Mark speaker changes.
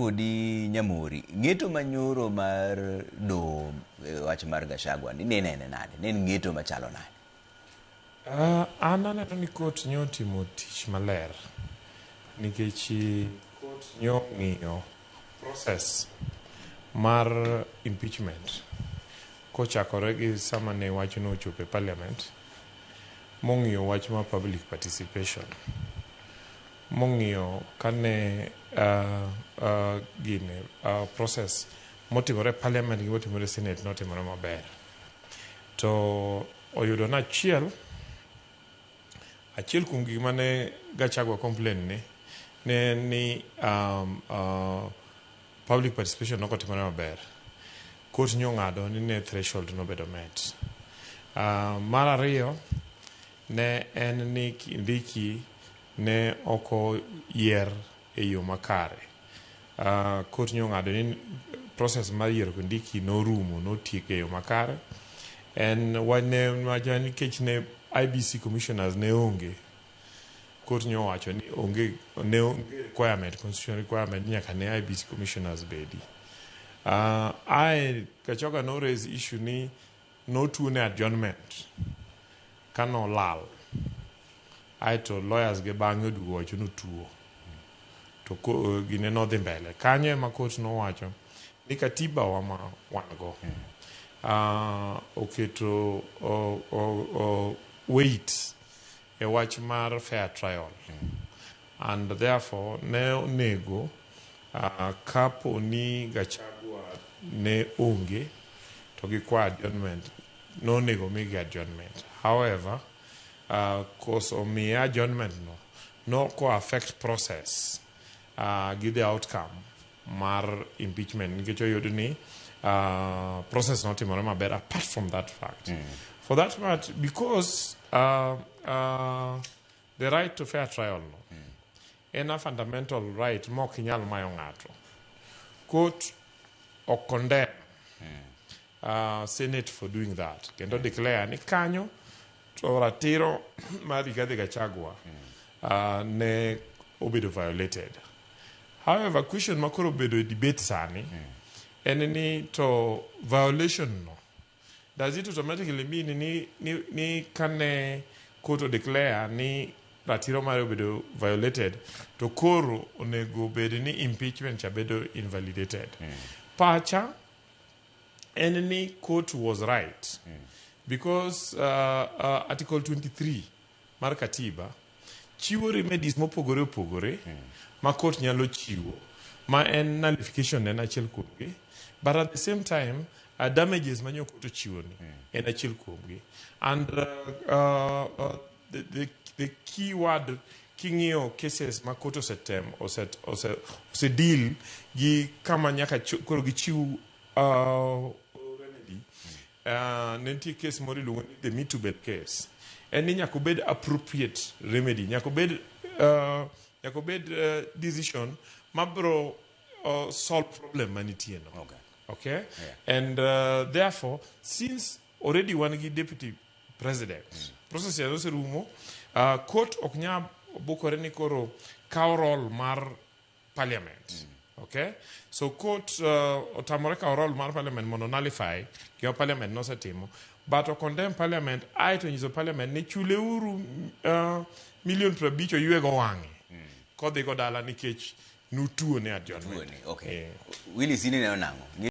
Speaker 1: kodi Nyamori. Ng'eto manyoro mar doho wach mar Gachagua ni nene nade? Ne en ng'eto machalo nade?
Speaker 2: An aneno ni court nyo otimo tich maler nikech court nyo ng'iyo process mar impeachment kochakore gi sama ne wachno ochopo e parliament, mong'iyo wach mar public participation, mong'iyo kane gine process motimore e parliament gi motimore e senate notimore maber, to oyudo na achiel kuom gik mane Gachagua complain ni ne en ni public participation nok otimore maber. Court nyo ng'ado ni ne threshold nobedo met. Mar ariyo ne en ni Kindiki ne ok oyier e yo makare. Court nyo ng'ado ni process mar yiero Kindiki norumo, notiek e yo makare. En wach ne wacho nikech ne IEBC commissioners ne onge, court nyo wacho ni onge, ne onge requirement, constitutional requirement nyaka ne IEBC commissioners bedi. Ae Gachagua no raise issue ni notuone adjournment kanolal, aeto lawyers ge bang'e oduogo wacho notuo to gine nodhi mbele. Kanyo ema court nowacho ni katiba wa ma wan go oketo weight e wach mar fair trial and therefore ne onego kapo ni Gachagua ne onge to gikwa adjournment, nonego migi adjournment. However, koso miye adjournment no noko affect process gi the outcome mar impeachment nikech oyud ni process notimore maber. Apart from that fact, for that matter, because the right to fair trial no en a fundamental right mok inyal mayo ng'ato, court ok condemn senate for doing that kendo declare ni kanyo to ratiro mar Rigathi Gachagua ne obedo violated. However, question ma koro obedo e debate sani en ni to violation no, does it automatically mean ni kane court o declare ni ratiro mare obedo violated to koro onego bed ni impeachment cha bedo invalidated? Pacha en ni court was right because article 23 mar katiba chiwo remedies mopogore opogore ma court nyalo chiwo, ma en nullification en achiel kuomgi, but at the same time damages ma nyo court ochiwo ni en achiel kuomgi. And the key word king'iyo cases ma court osetem ose deal gi kama nyaka koro gichiw remedy, ne nitie case moro iluongo ni the Mitubel case, en ni nyaka obed appropriate remedy, nyaka obed decision mabro solve problem manitie no. Okay. And therefore, since already wan gi deputy president, process ya oserumo, court ok nyal bukore ni koro kawo role mar parliament. Okay, so court otamore kawo role mar parliament mondo nullify gima parliament nosetimo, but o condemn parliament aeto nyiso parliament ni chuleuru milion 50 oywego wang'e kodhi go dala nikech nutuo ne adjournment.
Speaker 1: Tuoni, okay.
Speaker 2: Yeah.
Speaker 1: Willis, in ineno nang'o?